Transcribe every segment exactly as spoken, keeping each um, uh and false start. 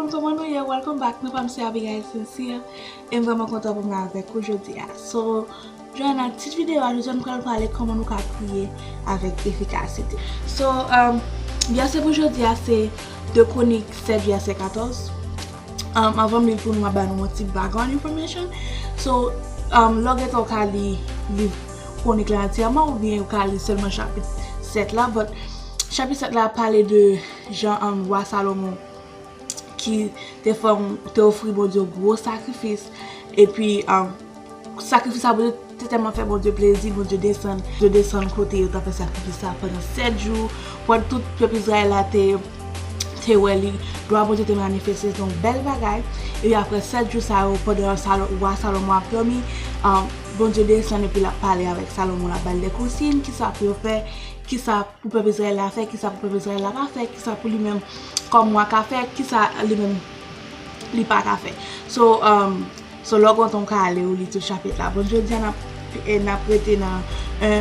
Kòman nou ye? Welcome back. Mwen pa m se Abigail Sincere. E m vrèman kontan pou mwen avèk ou jodi a. So, Joanna, tit videyo a jodi a, nou pral pale kòman nou ka priye avèk efikasite. So, um, vèsè pou jodi a se de Kwonik sèt vèsè katòz. Um, anvan m li l pou nou, m ap ba nou yon ti background information. So, um, lè w gentan w ka li liv Kwonik la antyèman, oubyen ou ka li sèlman chapit sèt la, but chapit sèt la pale de jan, um, wa Salomon ki te fè yon, te ofri Bondye gwo sakrifis, epi, um, sakrifis sa Bondye te tèlman fè Bondye plezi, Bondye desann, Bondye desann kote yo t ap fè sakrifis sa pandan sèt jou, pandan tout pèp Izrayèl la te, te wè li, glwa Bondye te manifeste, se yon bèl bagay. Epi apre sèt jou sa yo, pandan Salo-, wa Salomon ap dòmi, um, Bondye desann epi l ap pale avèk Salomon, l ap ba l de konsiy, kisa pou yo fè, kisa pou pèp Izrayèl la fè, kisa pou pèp Izrayèl la pa fè, kisa pou li menm kòm wa ka fè, kisa li menm li pa ka fè. So, um, so lè w kontan w ka ale ou li tout chapit la. Bon, jodi a n ap, e, n ap rete nan, e,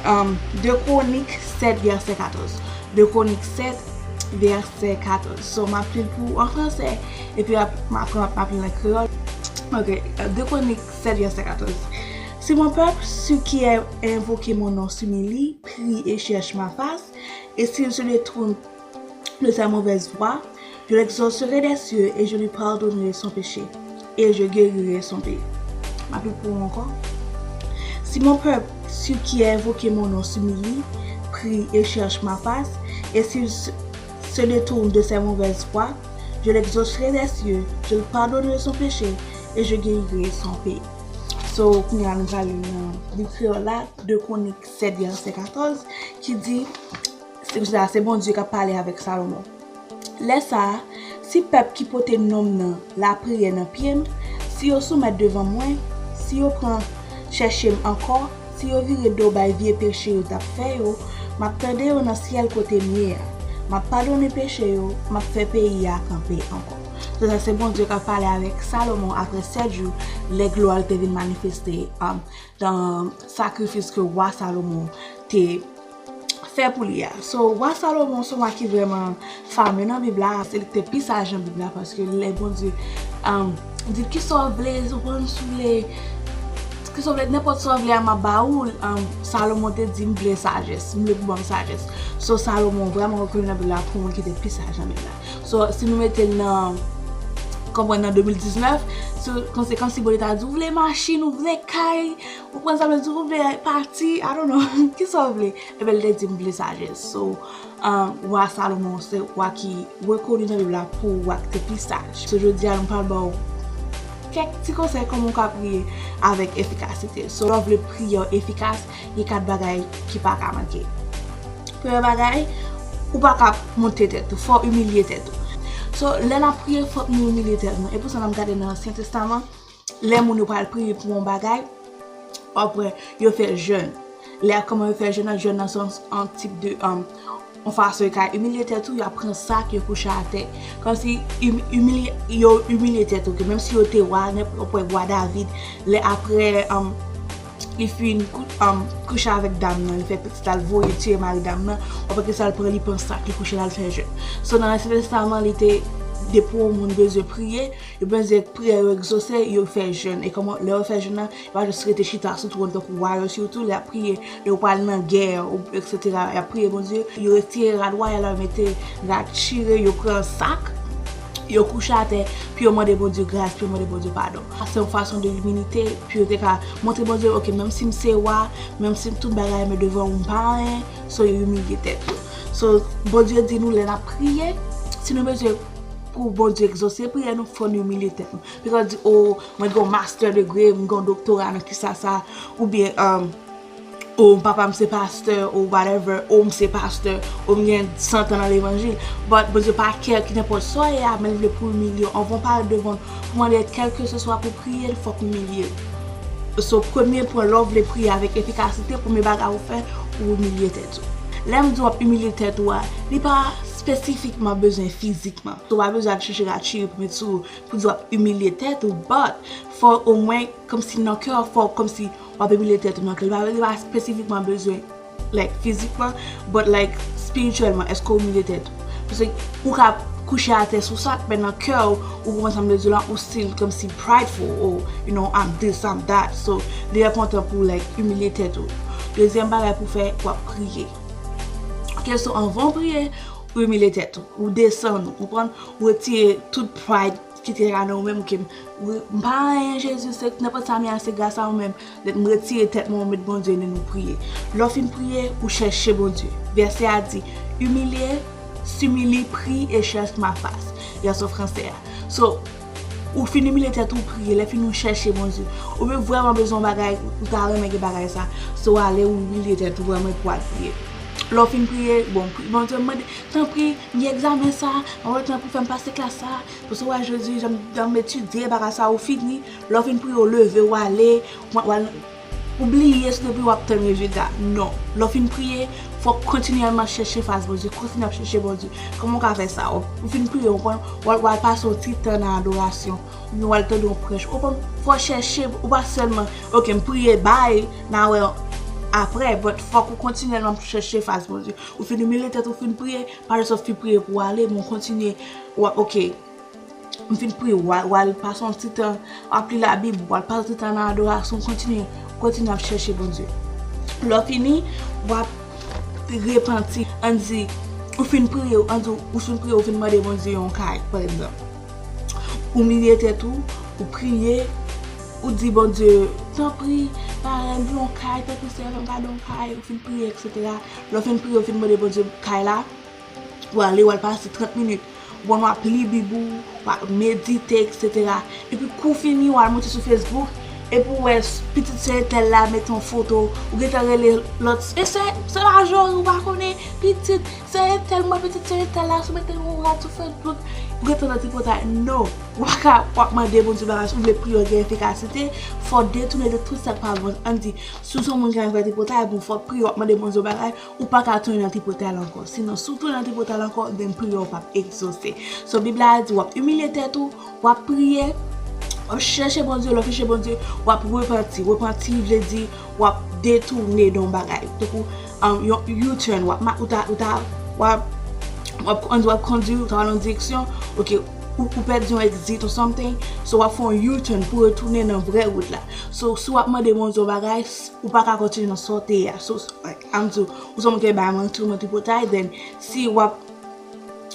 um, de Kwonik sèt vèsè katòz. De Kwonik sèt vèsè katòz. So, m ap li l pou ou an fransè, epi ap, m ap, m ap, m ap li l an kreyòl. Ok, de Kwonik sèt vèsè katòz. Si mon peuple, ceux qui invoquent mon nom, s'humilient, prient et cherchent ma face, et s'ils se détournent de sa mauvaise voie, je l'exaucerai des cieux et je lui pardonnerai son péché et je guérirai son pays. M ap li pou ou ankò. Si mon peuple, ceux qui invoquent mon nom, s'humilient, prient et cherchent ma face, et s'ils se, se détournent de ses mauvaises voies, je l'exaucerai des cieux, je lui pardonnerai son péché et je guérirai son pays. So, kounye a nou prale nan liv kreyòl la, de Kwonik sèt vèsè katòz, ki di, se, se Bondye k ap pale avèk Salomon. Lè sa a, si pèp ki pote non m nan lapriyè nan pye m, si yo soumèt devan mwen, si yo pran chèche m ankò, si yo vire do bay vye peche yo t ap fè yo, m ap tande yo nan syèl kote m ye a. M ap padone peche yo, m ap fè peyi a kanpe ankò. So, sa se Bondye k ap pale avèk Salomon apre sèt jou, lè glwa l te vin manifeste, um, nan sakrifis ke wa Salomon te fè pou li a. So, wa Salomon se yon wa ki vrèman fame nan Bib la, se li ki te pi saj nan Bib la, paske lè Bondye, um, di, "Kisa w vle, ou konn sou le, kisa w vle, nenpòt sa w vle a, m ap ba ou l," um, Salomon te di, "M vle sajès, m vle pou ban m sajès." So, Salomon vrèman rekoni nan Bib la pou moun ki te pi saj nan Bib la. So, si nou mete l nan, konprann nan de mil diznèf, so, se kòmsi Bondye ta di, "Ou vle machin, ou vle kay, ou konprann sa m vle di, ou vle pati, I don't know, kisa w vle?" Ebyen, l te di, "M vle sajès." So, um, wa Salomon se wa ki rekoni nan Bib la pou wa ki te pi saj. So, jodi a, nou pral ba w kèk ti konsèy kòman w ka priye avèk efikasite. So, lè w vle priyè w efikas, gen kat bagay ki pa ka manke. Premye bagay, ou pa ka monte tèt ou, fò w imilye tèt ou. So, lè n ap priye, fòk nou imilye tèt nou. E pou sa, n ap gade nan Ansyen Testaman, lè moun yo pral priye pou yon bagay, w ap wè, yo fè jèn. Lè a, kòman yo fè jèn nan? Jèn nan se yon, yon tip de, um, yon fason yo ka imilye tèt ou, y ap pran sak, yo kouche atè. Kòmsi imi-, imilye, yo imilye tèt ou, ke menm si yo te wa, nenpòt, w ap wè wa David, lè apre, um, li fin kou-, um, kouche avèk dam nan, li fè pitit la, l voye tire mari dam nan, w ap wè kisa l pran, li pran sak, li kouche la, l fè jèn. So, nan Ansyen Testaman, li te, depi yon moun bezwen priye, yo bezwen priyè yo egzose, yo fè jèn. E kòman, lè yo fè jèn nan, yo pa jis rete chita sou twòn tankou wa yo, sitou lè y ap priye, lè yo pral nan gè, ou, etsetera, y ap priye Bondye, yo retire rad wayal la, yo mete rad chire, yo pran sak, yo kouche atè, pou yo mande Bondye gras, pou yo mande Bondye padon. Sa se yon fason de imilite, pou yo te ka montre Bondye, "Ok, menm si m se wa, menm si tout bagay, men devan ou m pa anyen," so yo imilye tèt yo. So, Bondye di nou lè n ap priye, si nou bezwen pou Bondye egzose priyè nou, fò nou imilye tèt nou. Piga w di, "O, mwen gen yon master degree, mwen gen yon doktora nan kisa sa," oubyen, um, "O, papa m se pastè," o whatever, "O, m se pastè," "O, m gen san tan nan levanjil." But Bondye pa care ki nenpòt sa w ye a, men l vle pou w imilye w. Anvan w parèt devan l, pou mande l kèlkeswa pou priye l, fòk w imilye w. So, premye pwen, lè w vle priye avèk efikasite, premye bagay ou fè, ou imilye tèt ou. Lè m di w ap imilye tèt ou a, li pa espesifikman bezwen fizikman. Ou pa bezwen al chèche rad chire pou met sou ou pou di w ap imilye tèt ou, but fò omwen kòmsi nan kè w, fò kòmsi w ap imilye tèt ou nan kè. Li pa, li pa espesifikman bezwen, like, fizikman, but, like, espirityèlman, èske w imilye tèt ou? Paske ou ka kouche atè sou sa, men nan kè w, ou konprann sa m vle di la, ou still kòmsi prideful, oh, you know, I'm this, I'm that. So, li enpòtan pou, like, imilye tèt ou. Dezyèm bagay pou fè, w ap priye. Ok, so anvan w priye, ou imilye tèt ou, ou desann ou, ou konprann, ou retire tout pride ki te ka nan ou menm, ke m, m pa anyen, Jezi, se nenpòt sa m ye a, se gras a ou menm. Lè m retire tèt mwen, m met Bondye, epi nou priye. Lè w fin priye, ou chèche Bondye. Vèsè a di, imilye, s'humilie, prie et cherche ma face. Vèsyon fransè a. So, ou fin imilye tèt ou, priye, lè fini ou chèche Bondye. Ou vin vrèman bezwen yon bagay, ou ta renmen gen bagay sa. So, w ale, ou imilye tèt ou vrèman pou w al priye. Lè w fin priye, bon, pri-, Bondye, m mande, tanpri, m gen egzamen sa, m ap tanpri fè m pase klas sa, paske w wè Jezi, jan m, jan m etidye bagay sa, ou fini, lè w fin priye, ou leve, ou ale, ou, ou al, ou bliye si depi w ap tann rezilta. Non. Lè w fin priye, fò w kontinyèlman chèche fas Bondye, kontinye ap chèche Bondye. Kòman w ka fè sa? Ou, ou fin priye, ou konn, w al, w al pase yon ti tan nan adorasyon, oubyen w al tande yon prèch. Ou konn, fò w chèche, ou pa sèlman, ok, m priye, bay, n a wè apre, but fòk ou kontinyèlman chèche fas Bondye. Ou fin imilye tèt, ou fin priye, pa jis w fin priye pou w ale, men w kontinye, w ap, ok, m fin priye, w al, w al pase yon ti tan, w ap li Labib, w al pase yon ti tan nan adorasyon, kontinye, kontinye ap chèche Bondye. Lè w fini, w ap repanti, ann di, ou fin priye, ann di, ou fin priye, ou fin mande Bondye yon kay, pa egzanp. Ou imilye tèt ou, ou priye, ou di Bondye, tanpri, Papa, m vle yon kay, tanpri, Seyè, fè m gade yon kay, ou fin priye, etsetera. Lè w fin priye, ou fin mande Bondye kay la, w ale, w al pase trant minit. Bon, w ap li Bib ou, w ap medite, etsetera. Epi kou fini, w al monte sou Facebook, epi w wè s-, pitit sè entèl la mete yon foto, ou gentan rele lòt, e sè, sè Majori, ou pa konnen, pitit sè entèl, m wè pitit sè entèl la sou mete yon rad sou Facebook, ou gentan nan tripotay. No, ou pa ka, w ap mande Bondye bagay, si w vle priyè w gen efikasite, fò w detounen de tout sa k pa bon. Ann di, si w se yon moun ki renmen fè tripotay, bon, fò w priye, w ap mande Bondye yon bagay, ou pa ka tounen nan tripotay la ankò. Sinon, si w tounen nan tripotay la ankò, then priyè w p ap egzose. So, Bib la di, w ap imilye tèt ou, w ap priye, w ap chèche Bondye, lè w fin chèche Bondye, w ap repanti. Repanti vle di, w ap detounen de yon bagay. Tankou, um, yon U-turn, w ap ma-, ou ta, ou ta, w ap, w ap, ann di w ap kondui, ou ta al nan direksyon, ok, ou, ou pèdi yon exit or something, so w ap fè yon U-turn pou retounen nan vrè wout la. So, si w ap mande Bondye yon bagay, s-, ou pa ka kontinye nan sa w te ye a. So, s-, like, I'm do, ou se yon moun ki bay manti, ou manti potay, then, si w ap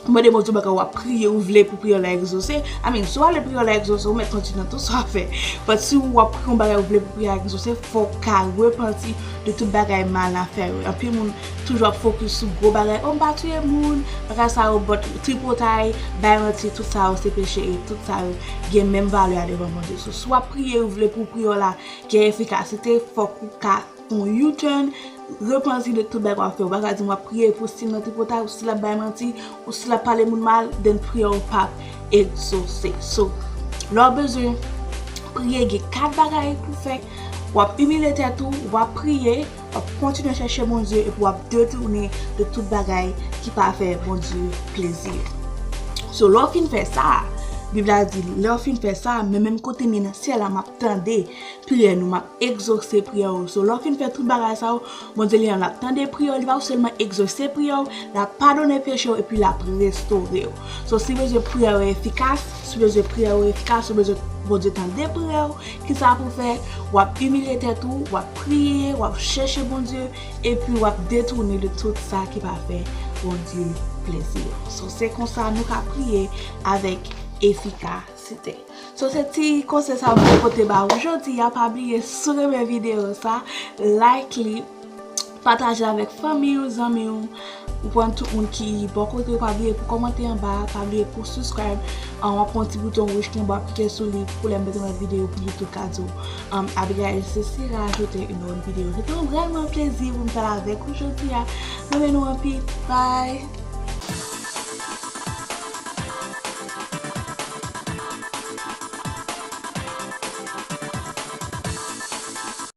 mande Bondye bagay, w ap priye, ou vle pou priyè w la egzose. I mean, si w ale priyè w la egzose, ou mèt kontinye nan tout sa w ap fè. But si w ap priye yon bagay, ou vle pou priyè a egzose, fò w ka repanti de tout bagay mal n ap fè yo. Anpil moun toujou ap fokis sou gwo bagay, oh, m pa touye moun, bagay sa yo, but tripotay, bay manti, tout sa yo se peche, e tout sa yo gen menm valè a devan Bondye. So, si w ap priye, ou vle pou priyè w la gen efikasite, fòk ou ka fè yon U-turn, repanti de tout bagay w ap fè. Ou pa ka di m w ap priye pou still nan tripotay, ou still ap bay manti, ou still ap pale moun mal, then priyè w p ap egzose. So, lè w bezwen priye, gen kat bagay pou fè. W ap imilye tèt ou, w ap priye, w ap kontinye chèche Bondye, epi w ap detounen de tout bagay ki pa fè Bondye plezi. So, lè w fin fè sa, Bib la di, lè w fin fè sa, men menm kote m ye nan syèl la, m ap tande priyè nou, m ap egzose priyè ou. So, lè w fin fè tout bagay sa yo, Bondye li menm l ap tande priyè w, li p ap sèlman egzose priyè w, l ap padone peche w, epi l ap restore w. So, si w bezwen priyè w efikas, si w bezwen priyè w efikas, si w bezwen Bondye tande priyè w, kisa pou w fè? W ap imilye tèt ou, w ap priye, w ap chèche Bondye, epi w ap detounen de tout sa ki pa fè Bondye plezi. So, se konsa nou ka priye avèk efikasite. So, se ti konsèy sa mwen pote ba ou jodi a. Pa bliye, si w renmen videyo sa, like li, pataje avèk fanmi w, zanmi w, ou konn tout moun ki bò kote w. Pa bliye pou kòmante anba, pa bliye pou subscribe. An, w ap wè yon ti bouton wouj ki anba, w ap klike sou li pou lè m mete yon lòt videyo pou YouTube ka di w, um, Abigail Ceci rajoute yon lòt videyo. Se te yon vrèman plezi pou m fè l avèk ou jodi a. Renmen nou anpil. Bye!